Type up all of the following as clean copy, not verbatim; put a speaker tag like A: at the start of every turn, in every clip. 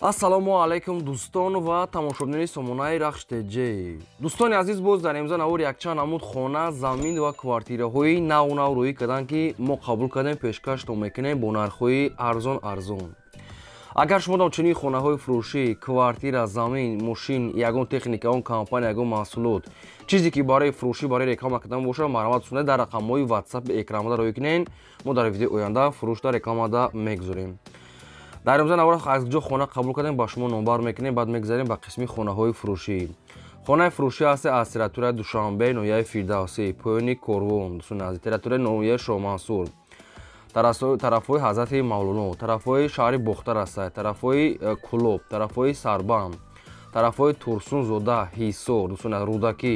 A: Ассалому алайкум, дӯстон ва тамошобинони сомонаи Рахш ТЖ. Дӯстони азиз, боз дар имрӯза навор якчанд намуд хона, замин ва квартираҳои наву нав рӯӣ карданд, ки мо қабул кардем, пешкаштон мекунем бо нархҳои арзон арзон. Агар шумо дар чунин хонаҳои фурӯшӣ, квартира, замин, мошин, ягон техника, ягон компания, ягон маҳсулот, чизе ки барои фурӯшӣ, барои реклама кардан бошад, марҳамат сунед, дар рақамҳои WhatsApp экранмада рӯӣ кунед. Мо дар видеои оянда фурӯшда, рекламада мегузорем. Дар имрӯза навор аз ҷо хона қабул кардем, ба шумо номбар мекунем, баъд мегузарем ба қисми хонаҳои фурӯшӣ. Хонаи фурӯшӣ ҳаст аз территорияи Душанбе, ноҳияи Фирдавсӣ, поёни Корвон, дӯстони азиз, территорияи ноҳияи Шоҳмансур, тарафҳои Ҳазрати Мавлоно, тарафҳои шаҳри Бохтар ҳастад, тарафҳои Кӯлоб, тарафҳои Сарбанд, тарафҳои Турсунзода, Ҳисор, дӯстони азиз, Рӯдакӣ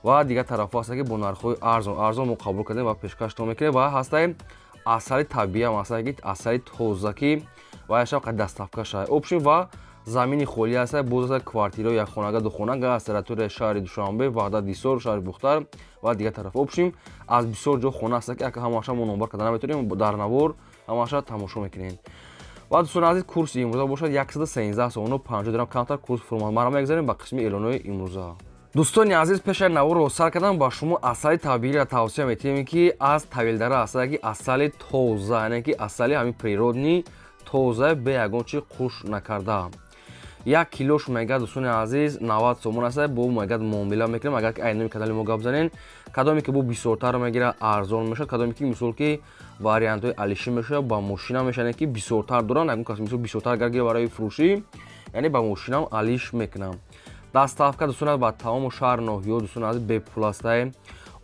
A: ва дигар тарафҳо ҳастанд, ки бо нархҳои арзон арзон мо қабул кардем ва пешкаштон мекунем. Ва ҳастаем асали табиӣ ҳам ҳастад, ки асали тоза, ки ва яшам қад доставка шавад. Общем, ва замини холӣ ҳаста, боз ҳаста квартираҳо якхонага, духонага аз территорияи шаҳри Душанбе, Ваҳдат, Ҳисор, шаҳри Бухтар ва дигар тараф. Общем, аз бисёр ҷо хона ҳаста, ки ака ҳамаша мо номбар карда наметавонем, дар навор ҳамаша тамошо мекунем. Ва дӯстони азиз, курси имрӯза бошад 113 сомону 50 дирам камтар курс фурӯмад. Мара мегузарем ба қисми эълонҳои имрӯза. Дӯстони азиз, пешаи наворро сар кардам, ба шумо асали табииро тавсия метиҳем, ки аз Тавилдара ҳастад, ки асали тоза, яъне ки асали ҳамин природный, тоза, бе ягон чи қуш накарда. Як килош мегӯяд, дӯстони азиз, 90 сомон аст. Бо мегӯяд, муомила мекунем, агар ки айноми канали мо гап занен. Кадоме ки бо бисёртар мегирад, арзон мешавад, кадоме ки мисол ки вариантҳои алишӣ мешавад, ба мошина мешавад, ки бисёртар доранд. Ягон кас мисол бисёртар агар гира барои фурӯшӣ, яъне ба мошинам алиш мекунам. Доставка, дӯстони, ба тамому шаҳр, ноҳиё, дӯстони азиз, бепул астае.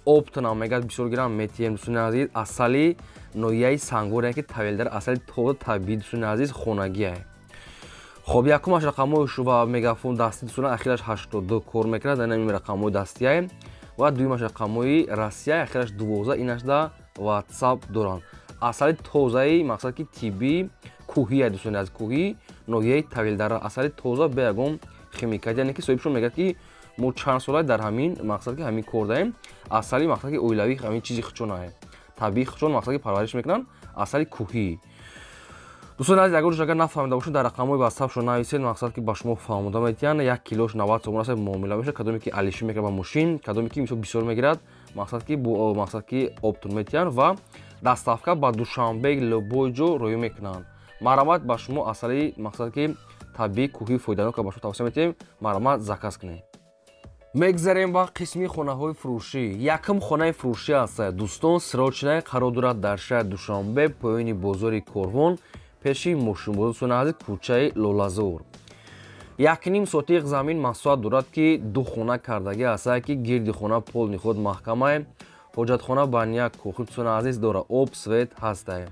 A: Оптонам мегӯяд, бисёр гирам, метиҳем. Дӯстони азиз, асали ноҳияи Сангвор, яъне ки Тавилдара, асали тоза, табиӣ, дӯстони азиз, хонагиае. Хоб, якумаш рақамҳои ва Мегафон дастӣ, дӯстони, ахираш 82 кор мекунад, ана ин рақамҳои дастиае. Ва дуюмаш рақамҳои Россия, ахираш 12, инашда WhatsApp доранд. Асали тозаи, мақсад ки тиббӣ, кӯҳие, дӯстони азиз, кӯҳӣ, ноҳияи Тавилдара, асали тоза, бе ягон химикат, яъне ки соҳибшон мегӯяд, ки мо чанд сола дар ҳамин мақсад ки ҳамин кор даем, асали мақсад ки оилавӣ, ҳамин чизи хучонае, табиӣ хучон, мақсад ки парвариш мекунанд, асали кӯҳӣ. Дӯстони азиз, агар агар нафаҳмида бошед, дар рақамҳои ватсапшон нависед, мақсад ки ба шумо фаҳмода метиҳанд. Як килош 90 сомон аст, муомила мешавад. Кадоме ки алишӣ мекунад ба мошин, кадоме ки мисол бисёр мегирад, мақсад ки мақсад ки оптон метиҳанд ва доставка ба Душанбе, любой ҷо роӣ мекунанд. Марҳамат, ба шумо асали мақсад ки табиӣ, кӯҳии фоиданока ба шумо тавсия метиҳем, марҳамат, заказ кунед. Мегзарем ба қисми хонаҳои фурӯшӣ. Якум хонаи фурӯшӣ аст, дӯстон, срочная, қарор дорад дар шаҳри Душанбе, поёни бозори Корвон, пеши мошинбозор, дӯстони азиз, кӯчаи Лолазор. 1,5 сотиқ замин масоҳат дорад, ки ду хона кардагӣ ҳастад, ки гирди хона полный худ маҳкамае, ҳоҷатхона, баня, кухня, дӯстони азиз, дорад, об, свет ҳастае,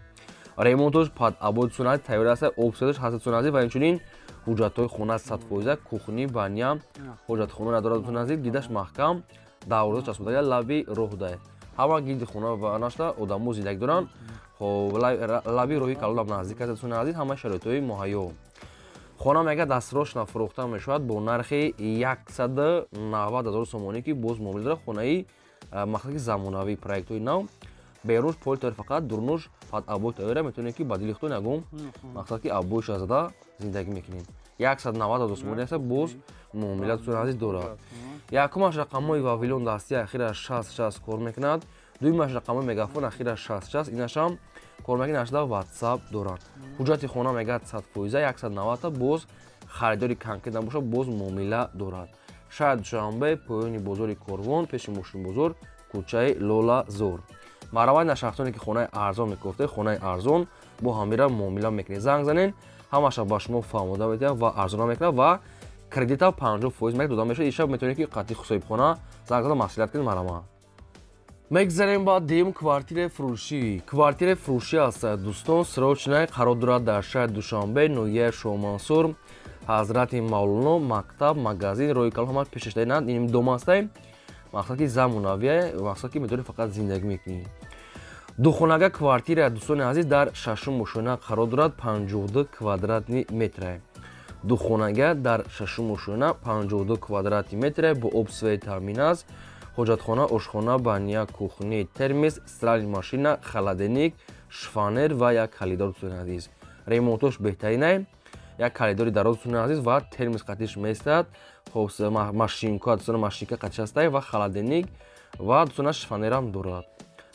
A: ремонтош под обои, дӯстони азиз, тайёр аст, об, светош ҳаст, дӯстони азиз. Ва инчунин ҳуҷҷатҳои хона 100%, кухня, баня, ҳоҷатхона надорад, дӯстони азиз, гирдаш маҳкам, давроза часпондага, лаби роҳдае, ҳама гирди хона ва нашта одамо зиндагӣ доранд. Хоб, лаби роҳи калонам наздик аст, дӯстони азиз, ҳама шароитҳои муҳайё. Хона мегӯяд, дастрошна фурӯхта мешавад бо нархи 190 000 сомонӣ, ки боз муомила дорад. Хонаи мақсад ки замонавӣ, проектҳои нав, берунш пол тайёр, фақат дурнуш под обои тайёра, метавонед ки ба дили худтон ягон мақсад ки обоиша зада зиндагӣ мекунед. 190 000 сомонӣ аст, боз муомила, дӯстони азиз, дорад. Якумаш рақамҳои Вавилон дастӣ, ахираш 60 60 кор мекунад. Дуюмаш рақамҳои Мегафон, ахираш 60 60, инашам кор мекунад, инашда WhatsApp дорад. Ҳуҷҷати хона мегӯяд 100%, 190-та, боз харидори конкрет набошад, боз муомила дорад. Шаҳри Душанбе, поёни бозори Корвон, пеши мошинбозор, кӯчаи Лолазор. Марҳамат, на шахсоне ки хонаи арзон мекофтед, хонаи арзон бо ҳамира муомила мекунед, занг занед, ҳамаша ба шумо фаҳмода метиҳад ва арзона мекунад ва кредита 50% мек дода мешавад. Ишаб метавонед ки қатъи соҳибхона занг зада маслиҳат кунед, марҳамат. Мегзарем ба дуюм квартираи фурӯшӣ. Квартираи фурӯшӣ аст, дӯстон, срочная, қарор дорад дар шаҳри Душанбе, ноҳияи Шоҳмансур, Ҳазрати Мавлоно, мактаб, магазин, роҳи калон ҳама пешашта. Ин дом астае, мақсад ки замонавие, мақсад ки метавонед фақат зиндагӣ мекунӣ. Духонага квартира, дӯстони азиз, дар шашум ошёна қарор дорад, 52 квадратный метре. Духонага дар шашум ошёна, 52 квадратный метре, бо об, свет таъмин аст, ҳоҷатхона, ошхона, баня, кухня, термос, стиральная машина, холодильник, шифоньер ва як коридор. Дӯстони азиз, ремонтош беҳтаринае. Як коридори дароз, дӯстони азиз, ва термос қатиш меистад. Хоб, машинка, дӯстони, машинка қатиш ҳастай ва холодильник ва, дӯстона, шифоньерам дорад.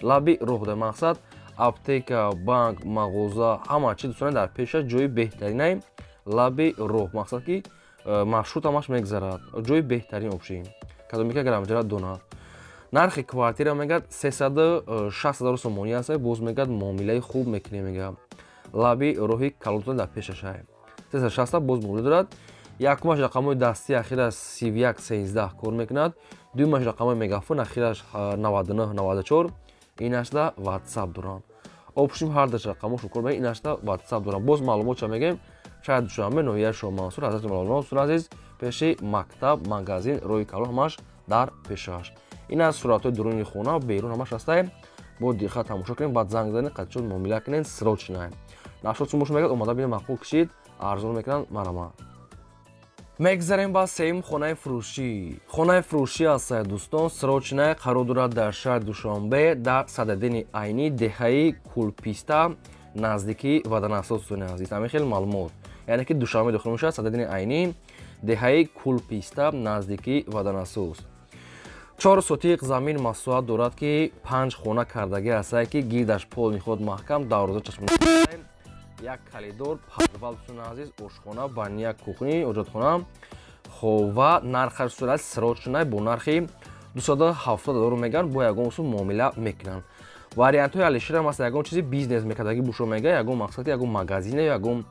A: Лаби роҳ дар мақсад аптека, банк, мағоза, ҳама чи, дӯстони, дар пеша. Ҷои беҳтаринай, лаби роҳ, мақсад ки маршрут ҳамаш мегзарад. Ҷои беҳтарин вообще. Кадоме ки агар амҷара донад. Нархи квартира мегӯяд 360 000 сомонӣ аст, боз мегӯяд муомилаи хуб мекунем, мегӯяд. Лаби роҳи калонтон дар пешашай. 360 боз муомила дорад. Якумаш рақамҳои дастӣ, ахираш 31 13 кор мекунад. Дуюмаш рақамҳои мегафон, ахираш 99 94, инашда ватсап доранд. Общим ҳардаш рақамҳошон кор мекунад, инашда ватсап доранд. Боз маълумотша мегӯем: шаҳри Душанбе, ноҳияи Шоҳмансур, Ҳазрати Мавлоно, дӯстони азиз, пеши мактаб, магазин, роҳи калон ҳамаш дар пешаш. Ин аз суратҳои дуруни хона, берун ҳамаш ҳастай. Бо диққат тамошо кунед, баъд занг занед, қатишон муомила кунед, срочно. 80 сум боша, мегӯяд, омада бинед, маъқул кишид, арзон мекунанд, марама. Мегзарем ба сеюм хонаи фурӯшӣ. Хонаи фурӯшӣ ҳастае, дӯстон, срочно, қарор дорад дар шаҳри Душанбе, дар Садриддини Айнӣ, деҳаи Кулписта, наздикии Водонасос, дӯстони азиз. Ҳамин хел маълумот, яъне ки Душанбе дохил мешавад, Садриддини Айнӣ, деҳаи Кулписта, наздикии Водонасос. 4 сотиқ замин масоҳат дорад, ки панҷ хона кардагӣ ҳастае, ки гирдаш полный худ маҳкам, дарвоза чашм, як коридор, подвал, дӯстони азиз, ошхона, баня, кухня, ҳоҷатхона. Хоб, ва нархаш сурат срочно бо нархи 270 000 мегӯянд, бо ягон усул муомила мекунанд. Вариантҳои алиширам аст, ягон чизи бизнес мекардагӣ бошо, мега, ягон мақсади, ягон магазине, ягон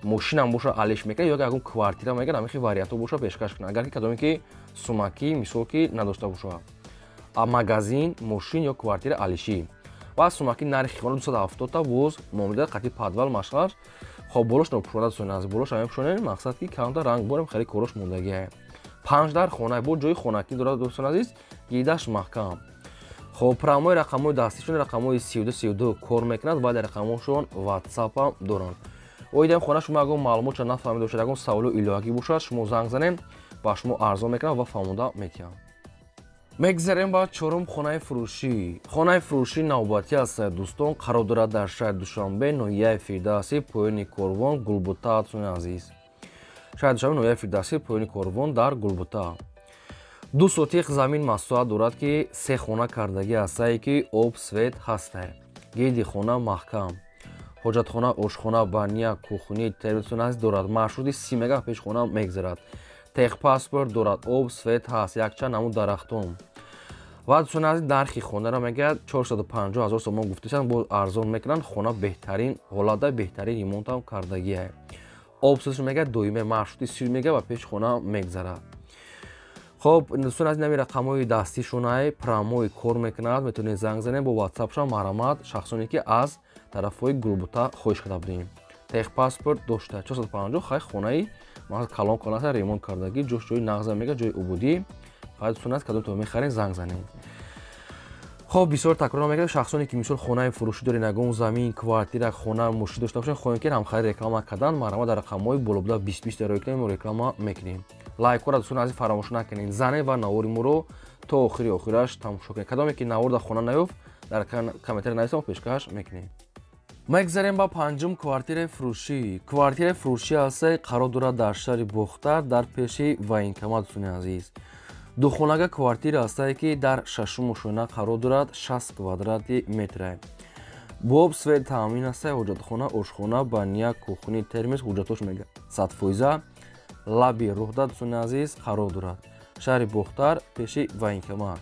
A: мошинам боша, алиш мекунад, ё ягон квартира, мегӯяд, ҳамин хел вариантҳо боша, пешкаш кунад. Агар ки кадоме ки сумакӣ, мисол, ки надошта боша, магазин, мошин ё квартира алишӣ ва сумаки, нархи хона 270-та, боз муомила, қати подвал машғалаш. Хоб, болош нопӯшонда, дӯстони азиз, болош ҳамин пӯшонем, мақсад ки камта ранг борем, хеле корош мондагиа. Панҷ дар хона бо ҷои хонакӣ дорад, дӯстони азиз, гирдаш маҳкам. Хоб, прямой рақамҳои дастишон рақамҳои 32 32 кор мекунад ва дар рақамҳошон ватсапам доранд. Оидаи хона шумо ягон маълумотша нафаҳмида бошад, ягон саволу илоҳагӣ бошад, шумо занг занем, ба шумо арзон мекунам ва фаҳмонда метиҳам. Мегзарем ба чорум хонаи фурӯшӣ. Хонаи фурӯшӣ навбатӣ аст, дӯстон, қарор дорад дар шаҳри Душанбе, ноҳияи Фирдавсӣ, поёни Корвон, Гулбута. Дӯстони азиз, шаҳри Душанбе, ноҳияи Фирдавсӣ, поёни Корвон, дар Гулбута. 2 сотиқ замин масоҳат дорад, ки се хона кардагӣ ҳастае, ки об, свет ҳастае, гирди хона маҳкам, ҳоҷатхона, ошхона, баня, кухня, термос дорад. Маршрути 30 мега пеш хона мегзарад, техпаспорт дорад, об, свет ҳаст, якчанд намуд дарахтон. Ва, дӯстони азиз, нархи хонаро мегӯяд 450 ҳазор сомон гуфташанд, боз арзон мекунанд. Хона беҳтарин ҳолатда, беҳтарин ремонтам кардагиа. Об светш мегӯяд доиме, маршрути 30 мега ва пеши хона мегзарад. Хоб, дӯстони азиз, нами рақамҳои дастишонай, прямой кор мекунад, метавонед занг занед, бо ватсапшон марҳамат. Шахсоне ки аз тарафҳои Гулбута хоҳиш карда будем, техпаспорт дошта, 450. Хай, хонаи калон калон аст, ремонт кардагӣ, ҷош ҷои нағза, мега, ҷои убудӣ. Фақат, дӯстони азиз, кадом то мехарем, занг занед. Хоб, бисёр такрор мекардем: шахсоне ки мисол хонаи фурӯшӣ доред, ягон замин, квартира, хона, мошин дошта бошед, хоҳем ки ҳамхари реклама кардан, марҳамат, дар рақамҳои болобуда 20 20 дарои кунем, мо реклама мекунем. Лайкҳоро, дӯстони азиз, фаромӯш накунед, занед ва навори моро то охири охираш тамошо кунед. Кадоме ки навор дар хона наёфт, дар комментария нависам, пешкаш мекунем. Мегзарем ба панҷум квартираи фурӯшӣ. Квартираи фурӯшӣ ҳастае, қарор дорад дар шаҳри Бохтар, дар пеши военкомат. Дӯстони азиз, духонага квартира ҳастае, ки дар шашум ошёна қарор дорад, 60 квадрати метре, бо об, свет таъмин ҳастае, ҳоҷатхона, ошхона, баня, кухня, термос, ҳуҷҷатош мега 100%. Лаби роҳда, дӯстони азиз, қарор дорад, шаҳри Бохтар, пеши военкомат.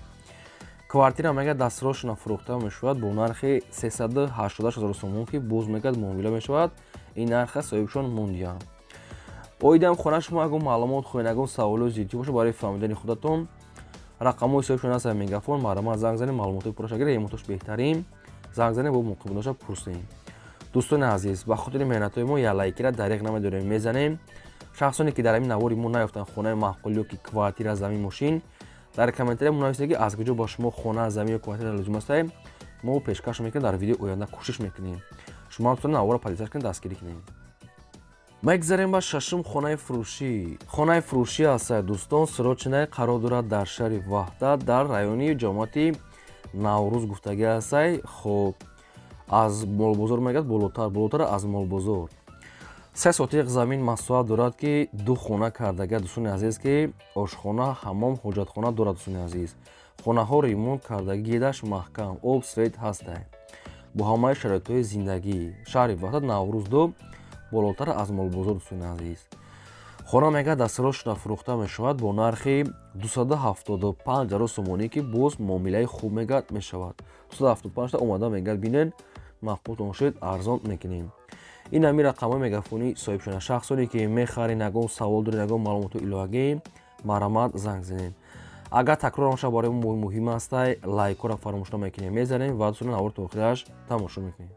A: Квартира мега дастрошона фурӯхта мешавад бо нархи 386 ҳазор сомон, ки боз мегӯяд муомила мешавад. Ин нарха соҳибшон мондиям. Оидаам хона шумо ягон маълумот хоҳед, ягон саволу зиддӣ бошад, барои фаҳмидани худатон, рақамҳои соҳибшон аст, мегафон, марҳамат, занг занед, маълумотҳои пурраша гиред. Ремонтош беҳтарин, занг занед, бо муқибонаша пурсем. Дӯстони азиз, ба хотири меҳнатҳои мо як лайкира дареғ намедорем, мезанем. Шахсоне ки дар ҳамин навори мо наёфтанд хонаи маъқул ё ки квартира, замин, мошин, дар комментария менависед, ки аз куҷо ба шумо хона, замин ё квартира лозим аст, мо пешкаш мекунем, дар видеои оянда кӯшиш мекунем. Шумо ҳам навора подписаться кунед, дастгирӣ кунед. Мегзарем ба шашум хонаи фурӯшӣ. Хонаи фурӯшӣ ҳастад, дӯстон, срочно, қарор дорад дар шаҳри Ваҳдат, дар райони ҷамоати Наврӯз гуфтагӣ ҳастай. Хоб, аз молбозор мегӯяд болотар, болотар аз молбозор. 3 сотиқ замин масоҳат дорад, ки 2 хона кардага, дӯстони азиз, ки ошхона, ҳаммом, ҳоҷатхона дорад, дӯстони азиз. Хонаҳо ремонт карда, гедаш маҳкам, об, свет ҳастай, бо ҳамаи шароитҳои зиндагӣ. Шаҳри Ваҳдат, Наврӯз 2, болотар аз молбозор, дӯстони азиз. Хона мега дастрош фурӯхта мешавад бо нархи 275 000 сомонӣ, ки боз муомилаи хуб мегад мешавад. 275 та омада мегад бинен, маъқултон шуд, арзон мекунем. Ин ҳами рақамҳои мегафонӣ соҳибшуда. Шахсоне ки мехарен, ягон савол доред, ягон маълумоти иловагӣ, марҳамат занг занед. Агар такрор шава барои мо муҳим астай, лайкҳоро фаромӯш намекунем, мезанем ва дӯстони навор то охираш тамошо мекунем.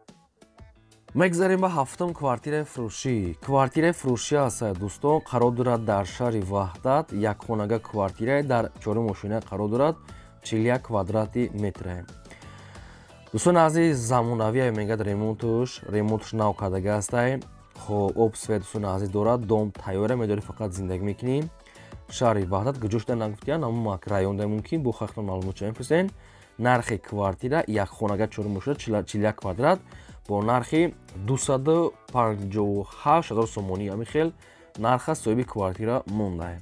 A: Мегзарем ба ҳафтум квартираи фурӯшӣ. Квартираи фурӯшӣ аст, дӯстон, қарор дорад дар шаҳри Ваҳдат, якхонага квартирае дар чорум ошина қарор дорад, 41 квадрати метре. Дӯстони азиз, замонавие мегӯяд ремонтуш нав кардага астай. Хоб, об, свет, дӯстони азиз, дорад, дом тайёра, медорӣ фақат зиндагӣ мекунӣ. Шаҳри Ваҳдат куҷо шуда нагуфтиян, аммо районда мумкин бо хахтон маълумот чаем пурсен. Нархи квартира якхонага чорум ошина 41 квадрат бо нархи 258 000 сомонӣ, ҳамин хел нарх аст, соҳиби квартира мондае.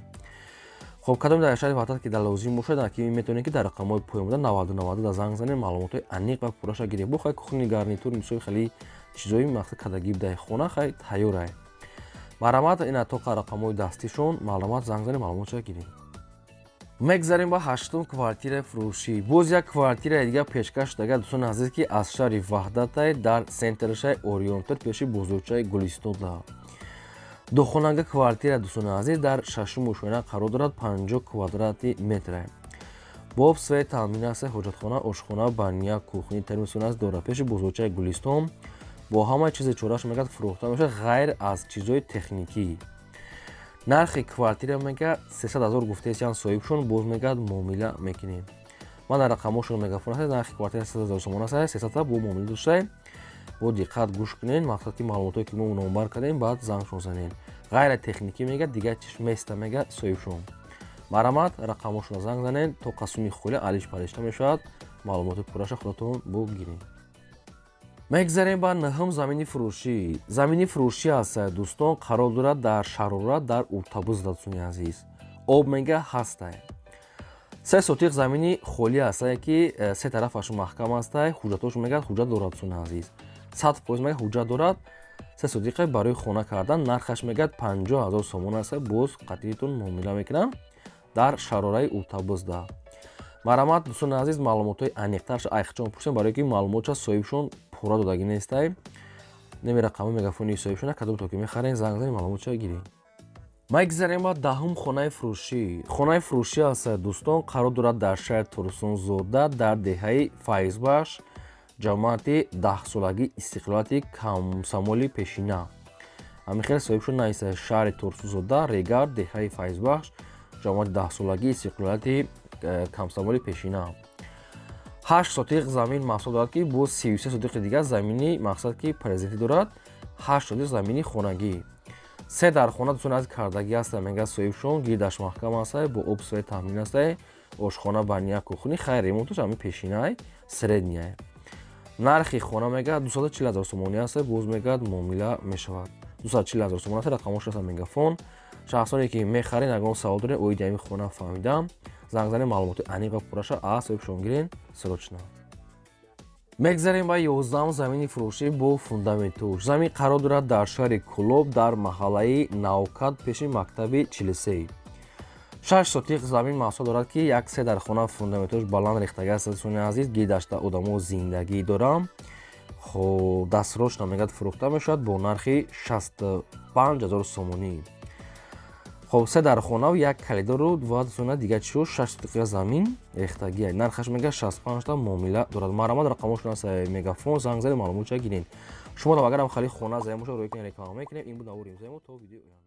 A: Хоб, кадом дар шаҳри Ваҳдат ки дар лозим бошад, ки метавонед ки дар рақамҳои поёнбуда 90 90 занг занед, маълумотҳои аниқ ва пурраша гиред. Бо хай кухни гарнитур, мисоли хеле чизои мақсад кардагӣ дар хона хай тайёрае. Марҳамат, ина тоқа рақамҳои дастишон, маълумот занг занед, маълумотша гиред. Мегзарем ба ҳаштум квартираи фурӯшӣ. Боз як квартираи дигар пешкаш шудага, дӯстони азиз, ки аз шаҳри Ваҳдатай, дар центршаи Ориёнтер, пеши бозорчаи Гулистонда. Духонага квартира, дӯстони азиз, дар шашум ошёна қарор дорад, 50 квадрати метре. Бо об, свет таъмин аст, ҳоҷатхона, ошхона, баня, кухни, термосун аст дорад. Пеши бозорчаи Гулистон бо ҳамаи чизи чораш мегӯяд фурӯхта мешавад, ғайр аз чизҳои техникӣ. Нархи квартира мега 300 000 гуфтаистян соҳибшон, боз мегӯяд муомила мекунем. Ман дар рақамҳошон мегафон аст, нархи квартира 300 000 сомон аст, 300 бо муомила доштай. Бо диққат гӯш кунед, мақсад ки маълумотое ки мо номбар кардем, баъд зангшон занед. Ғайра техникӣ мега дигар чиш места мега соҳибшон. Марҳамат, рақамҳошонро занг занед, то қасуми холи алиш паришта мешавад, маълумоти пурраша худатон бигиред. Мегзарем ба нӯҳум замини фурӯшӣ. Замини фурӯшӣ аст, дӯстон, қарор дорад дар Шарора, дар Уртабуз, дӯстони азиз. Об мега ҳастай. 3 сотиқ замини холӣ ҳастай, ки се тарафаш маҳкам ҳастай, ҳуҷҷатош мегӯяд ҳуҷҷат дорад, дӯстони азиз. 100% мегӯяд ҳуҷҷат дорад. 3 сотиқа барои хона кардан нархаш мегӯяд 50 000 сомон аст, боз қатъитон муомила мекунам дар Шарораи Уртабузда. Марҳамат, дӯстони азиз, маълумотҳои аниқтарша айхчон пурсем, барои ки маълумотша соҳибшон пурра додагӣ нестай. Неми рақами мегафони соҳибшона, кадом то ки мехарен, занг занед, маълумотша гиред. Мегзарем ба даҳум хонаи фурӯшӣ. Хонаи фурӯшӣ аст, дӯстон, қарор дорад дар шаҳри Турсунзода, дар деҳаи Файзбахш, ҷамоати 10-солагии истиқлолияти комсомоли пешина. Ҳамин хел соҳибшон нависта: шаҳри Турсунзода, Регар, деҳаи Файзбахш, ҷамоати 10-солагии истиқлолияти комсомоли пешина. 8 сотиқ замин маҳсул дорад, ки боз 33 сотиқи дигар замини мақсад ки президентӣ дорад, 8 сотиқ замини хонагӣ. 3 дар хона, дӯстони азиз, кардагӣ аст, мегӯяд соҳибшон, гирдаш маҳкам аст, бо об, свет таъмин аст, ошхона, баня, кухни, хайр ремонташ ҳамин пешинай, средняй. Нархи хона мегӯяд 240 000 сомонӣ аст, боз мегӯяд муомила мешавад. 240 000 сомон аст, рақамҳош аст мегафон. Шахсоне ки мехарен, ягон савол доред оиди ҳамин хона фаҳмидам, занг занед, маълумоти аниқ ва пурраша аз соҳибшон гирен срочно. Мегзарем ба 11-ум замини фурӯшӣ бо фундаментуш. Замин қарор дорад дар шаҳри Кӯлоб, дар маҳаллаи Навкат, пеши мактаби 43. 6 сотиқ замин маҳсул дорад, ки як се дар хона фундаментуш баланд рехтага аст, дӯстони азиз, гирдашта одамо зиндагӣ дорам. Хоб, дастрош намегӯяд фурӯхта мешавад бо нархи 65 000 сомонӣ. Хоб, се дар хонаву як калидору ва дӯстона дигар чио 6 сотиқа замин рехтагия. Нархаш мегӯяд 65 та муомила дорад. Марҳамат, рақамҳошон аст мегафон, занг занед, маълумотша гиред. Шумо агарам хали хона заем бошад, рӯй кунед, реклама мекунем. Ин буд навори имрӯзаи мо, то видеои оянда.